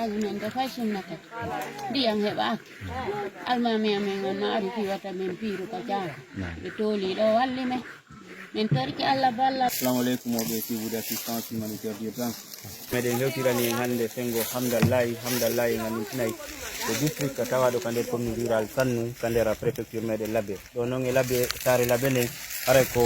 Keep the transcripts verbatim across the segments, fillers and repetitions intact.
Minen de fay sunnata. Ndiyan heɓaaki. Almaami amen on no ari fii wata men piiru ka caaka. Ɓe toolii ɗoo walli men. Min torike Alla balla. Assalamu aleykum, o ɓe suivude assistance humanitaire d'urgence. Meɗen hewtirani en hannde fengo Hamdallahi. Hamdallahi en anndintinay ko district tawaaɗo ka nder commune rural Sannu, ka nder préfecture meɗen Labbe. Ɗo non e Labbe, saare Labbe nden, haray ko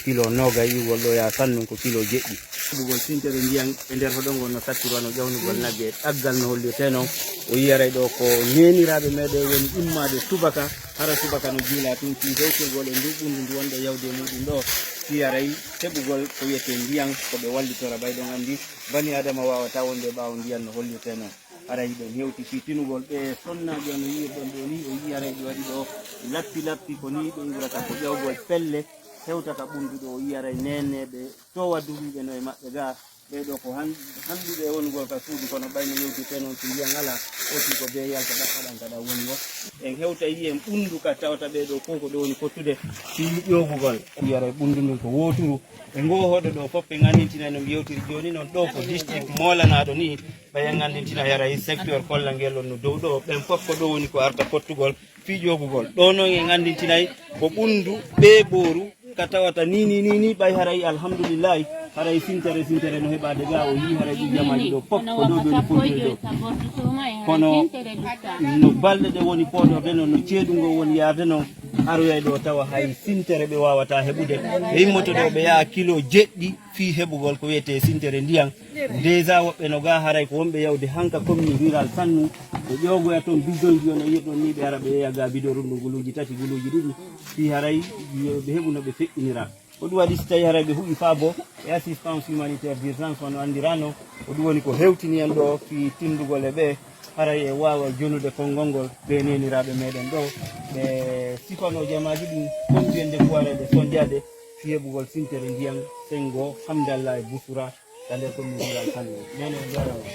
kilo noogay, iwgol ɗo yaa Sannu ko kilo jeɗɗi. Heɓugol sintere ndiyan e nder hoɗo ngoo no sattiri wano ƴawnugol nagge, ɗaggal no hollirtee non. O yi'aray ɗo ko neeniraaɓe meɗen woni immaade subaka, hara subaka no juula tun fii hewtirgol e nduu ɓunndu ndu wonɗen yawde e muuɗum ɗoo, fii haray heɓugol ko wi'etee ndiyan, ko ɓe wallitora. Ɓay ɗon anndi, bani Aadama waawataa wonde ɓaawo ndiyan no hollirtee non. Haray hiɗon hewti fii tinugol ɓee sonnaaɓe no yi'irɗon ɗoo nii, o yi'i haray ɓe waɗi ɗoo lappi lappi, ko nii ɓe iwrata ko ƴawgol pelle, hewta ka ɓunndu ɗoo, o yi'i haray neeneeɓe toowa duumiiɓe no e maɓɓe gaa. Ɓee ɗoo ko han-, hannduɓe e wonugol ka suudu, kono ɓay no yewtirtee non si ndiyan alaa, o fii ko bee yalta ɗaɓɓaɗan ka ɗan woni wo. En hewtay yi'en ɓunndu ka tawata ɓee ɗoo fow ko ɗoo woni fottude fii ƴoogugol. O yi'i haray ɓunndu ndun ko wooturu. E ngoo hoɗo ɗoo fow en anndintinay no mi yewtiri jooni non, ɗoo ko district moolanaaɗo nii. Ɓay en anndintinay haray secteur kollangel on no dow ɗoo, ɓen fow ko ɗoo woni ko arta fottugol fii ƴoogugol. Ɗoo non en anndintinay ko ɓunndu ɓee ɓooru ka tawata nii, nii, nii, nii, ɓay haray alhamdulillahi, haray sintere, sintere no heɓaade gaa, o yi'i haray ɗii jamaaji ɗoo fow ko ɗoo ɓe no foyde ɗoo. Kono no balɗe ɗe woni fooɗorde non, no ceeɗu ngoo woni yaade non, aroyay ɗoo tawa hay sintere ɓe waawataa heɓude. Ɓe immotoo ɗoo ɓe yaha kilo jeɗɗi fii heɓugol ko wi'etee sintere ndiyan. Déjà woɓɓe no gaa haray ko wonɓe yawde hanka commune rural Sannu, ɓe ƴoogoya ton bidonji on e yi'irɗon nii, ɓe ara ɓe yeeya gaa bidon rundu guluuji tati, guluuji ɗiɗi, fii haray yo ɓe heɓu no ɓe feƴƴinira. Ko ɗum waɗi si tawii haray ɓe huɓi faabo e assistance humanitaire d'urgence wano anndirano, ko ɗum woni ko hewtini en ɗoo fii tindugol e ɓe, haray e waawa jonude konngol ngol ɓe neeniraaɓe meɗen ɗoo, ɓe sifanoo jamaaji ɗin, konti en nde kuwara ɓe sonjaade fii heɓugol sintere ndiyan senngo Hamdallah e Busura. Ka nder commune rural Kano. Nene, on jaaraama.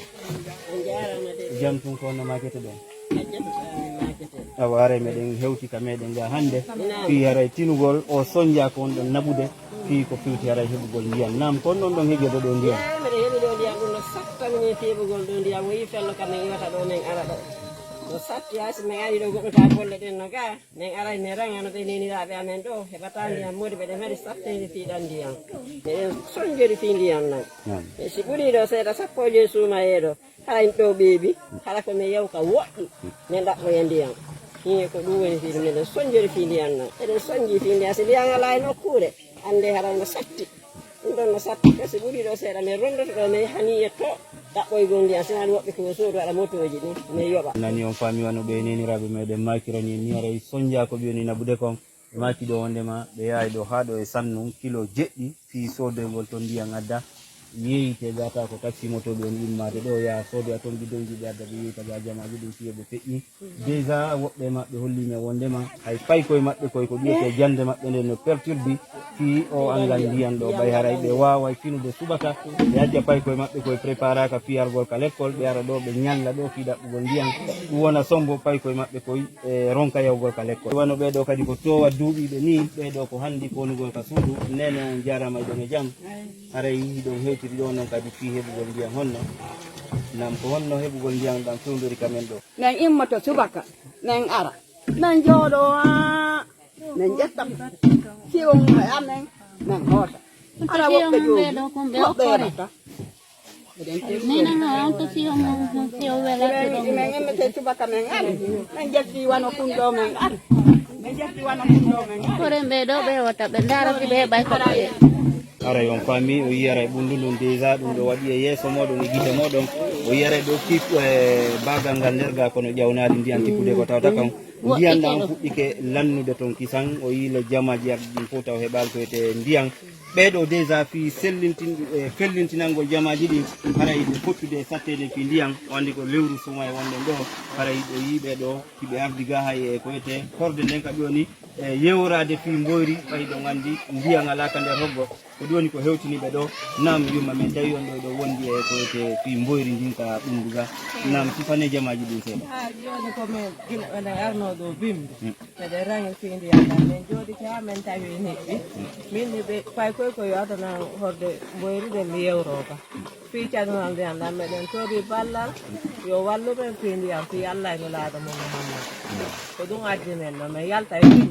On jaaraama de. Jam tun ko honno maakete ɗon? A jam ko amin maakete. Awa, haray meɗen hewti ka meɗen ga hannde. Naam. Fii haray tinugol o sonja ko on ɗon naɓude. Fii ko fewti haray heɓugol ndiyan. Naam, ko on ɗon heɓude ɗo ndiyan? Eey, meɗen heɓi ɗo ndiyan, ɗum no sattamini fii heɓugol ɗo ndiyan. Woyi fello ka men iwata ɗo, men ara ɗo. No satti, haa si men ari ɗo goɗɗo ka golle ɗen no ga. Men aray men raŋa no ɓe neeniraaɓe amen ɗoo heɓata ndiyan moodi, ɓeɗen mari satteende fii ɗan ndiyan. Meɗen sonjori fii ndiyan ɗan. Naam. E si ɓurii ɗoo seeɗa, sappo e joy suumayee ɗoo, hara ɗoo ɓeeɓi, hara ko men yaw ka woɗɗi, men ɗaɓɓoya ndiyan. Hii ko ɗum woni fii meɗen sonjori fii ndiyan ɗan. Eɗen sonji fii ndiyan, si ndiyan alaa e nokkuure, anndee hara no satti. Ɗum ɗon no satti, ko si ɓurii ɗoo seeɗa, men ronndoto ɗoo, men yaha nii e too, ɗaɓɓoygol ndiyan, si wanaa woɓɓe ko yo soodu waɗa motooji ɗin, men yoɓa. Nani on faami wano ɓee neeniraaɓe meɗen maakirani en nii, haray sonjaa ko ɓe woni naɓude kon. Ɓe maaki ɗoo wonndema ɓe yahay ɗoo haa ɗoo e Sannun kilo jeɗɗi fii soodoygol ton ndiyan adda. Yeeyitee, gaataa ko taksi motooɓe on immaade ɗoo, yaha soodoya ton bidonji ɓe adda, ɓe yeeyta ga jamaaji ɗin fii yo ɓe feƴƴi. Déjà, woɓɓe e maɓɓe holli men wonndema hay paykoy maɓɓe koy, ko ɓiyetee jannde maɓɓe nden no perturbi fii o anngal ndiyan ɗoo, ɓay haray ɓe waaway finude subaka, ɓe acca paykoy maɓɓe koy préparaaka fii argol ka lekkol, ɓe ara ɗoo, ɓe ñalla ɗoo fii ɗaɓɓugol ndiyan, ɗum wona sombo paykoy maɓɓe koy, e ronka yahugol ka lekkol. Wano ɓee ɗoo kadi ko toowa duuɓiiɓe nii, ɓee ɗoo ko hanndi ko wonugol ka suudu. Neene, on jaaraama, hiɗon e jam. Haray hiɗon hewtiri ɗoo non kadi fii heɓugol ndiyan honno? Naam, ko honno heɓugol ndiyan ɗan fewndori ka men ɗoo? Men immoto subaka, men ara. Men jooɗoo haa men ƴetta siwon e amen, men hoota. Hara woɓɓe jooɗii, woɓɓe heɓata. Minen no on ko siwon mon, siwon welaɓe ɗon. Men, men emmete subaka men ari. Men ƴetti wano kun ɗoo men ari. Men ƴetti wano kun ɗoo men ari. Koren ɓee ɗoo ɓe hewata, ɓe ndaara si ɓe heɓay ko ɓe. Haray on faami, o yi'aray ɓunndu ndun déjà, ɗum ɗo waɗi e yeeso mooɗon, e gite mooɗon. O yi'aray ɗo kip-, e baagal ngal nder gaa, kono ƴawnaali ndiyan tippude ko tawata kan. Ndiyan ɗan fuɗɗike lannude ton kisan, o yi'ilo jamaaji arɗi ɗin fof taw heɓaali ko wiyetee ndiyan. Ɓee ɗoo déjà fii sellintin-, e fellintinangol jamaaji ɗin, haray ɓe fottude e satteede fii ndiyan, o anndi ko lewru suma e wonɗen ɗoo, haray ɓe yi'i ɓee ɗoo, hiɓe ardi gaa hay e ko wiyetee horde nden ka ɓe woni, e yeworaade fii mboyri, ɓay ɗon anndi ndiyan alaa ka nder hoggo. Ko ɗum woni ko hewtini ɓe ɗoo. Naam, yumma men, tawi on ɗoo, ɗoo wondi e ko wiyetee fii mboyri ndin ka ɓunndu ga. Naam, sifanee jamaaji ɗin seeɗa. Haa jooni ko men gila ɓe arnoo ɗoo bimbi. Mm. Miɗen raŋi fii ndiyan ɗan, men jooɗike haa men tawi neɗɗi. Min ni ɓe, paykoy ko yo adana horde mboyri ɗen mi yewroo ka. Fii caɗungal ndiyan ɗan, meɗen tori ballal, yo wallu men fii ndiyan, fii Alla e Nulaaɗo mun Muhammad. Ko ɗun addi men ɗoo, men yalta e fii.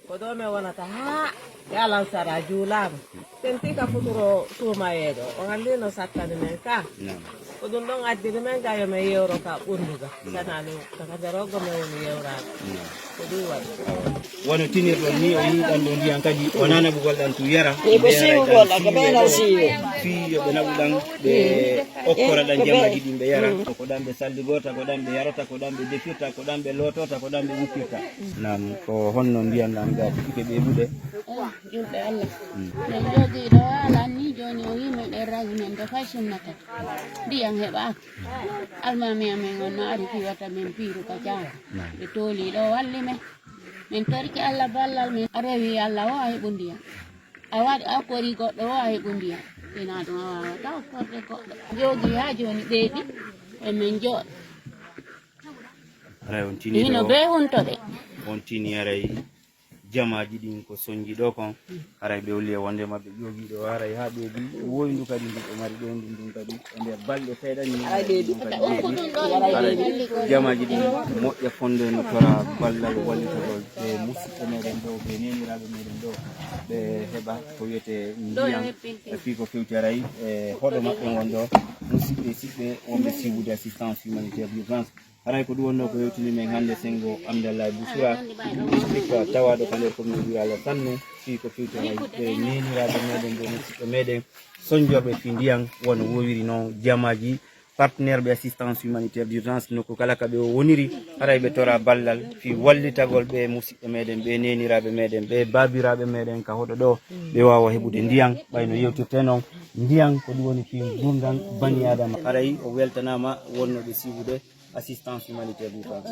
Ko ɗoo men wonata haa e alansara juulaama. Sen tika futuro suumayee ɗoo, on anndi no sattani men ka. Ko ɗun ɗon addiri men ga yo men yewro ka ɓundu ga. Sana ɗun, taka nder oggo men woni yewraade. Ko ɗun waɗi. Wano tinirɗon ni, o yi'i ɗan ɗoo ndiyan kadi, o nana ɓugol ɗan tun yara. Ni ko siiwugol ɗan, ko ɓe no siiwe. Fii yo ɓe naɓu ɗan, ɓe okkora ɗan jamaaji ɗin ɓe yara. Ko ɗan ɓe salligorta, ko ɗan ɓe yarata, ko ɗan ɓe defirta, ko ɗan ɓe lootorta, ko ɗan ɓe wukkirta. Naam, ko honno ndiyan ɗan ga fuɗɗike ɓeɓude? Julɓe Allah. Men jooɗii ɗoo haalan ni, jooni o wi'i men ɓen rawi men de fay sunna tati. Ndiyan heɓaaki. Almaami amen on no ari fii wata men piiru ka caanga. Ɓe toolii ɗoo walli men. Men torike Allah ballal men. A rewi Allah o a heɓu ndiyan. A waɗi a okkori goɗɗo o a heɓu ndiyan. Hinaa ɗun a waawataa okkorde goɗɗo. Jooɗii haa jooni ɓeeɓi. E men jooɗo. Haray on tini hino ɗoo, bee hunto ɓe. On tini haray jamaaji ɗin ko sonji ɗoo kon. Haray ɓe holli e wonde maɓɓe ƴoogii ɗoo haray haa ɓeeɓi. Woyndu kadi ndu ɓe mari ɗoo ndun, ndun kadi e nder balɗe seeɗa ni. Haray ɓeeɓi. Haray jamaaji ɗin moƴƴa fonde no tora ballal wallitagol ɓe musiɓɓe meɗen ɗoo, ɓe neeniraaɓe meɗen ɗoo, ɓe heɓa ko wiyetee ndiyan e fii ko fewti haray e hoɗo maɓɓe ngon ɗoo. Musiɓɓe siɓɓe wonɓe siiwude assistance humanitaire d'urgence. Haray ko ɗun wonnoo ko hewtini men hannde senngo Amdallahi Busura, hikka tawaaɗo ka nder commune rurale Sanne, fii ko fewti haray e neeniraaɓe meɗen ɓe musiɓɓe meɗen sonjorɓe fii ndiyan, wano woowiri non jamaaji partenaire ɓe assistance humanitaire d'urgence nokku kala ka ɓe woniri, haray ɓe tora ballal fii wallitagol ɓe musiɓɓe meɗen, ɓe neeniraaɓe meɗen, ɓe baabiraaɓe meɗen ka hoɗo ɗoo, ɓe waawa heɓude ndiyan, ɓay no yewtirte non. Ndiyan ko ɗun woni fii ngurndan bani Aadama. Haray o weltanaama wonnooɓe siiwude assistance humanitaire d'urgence.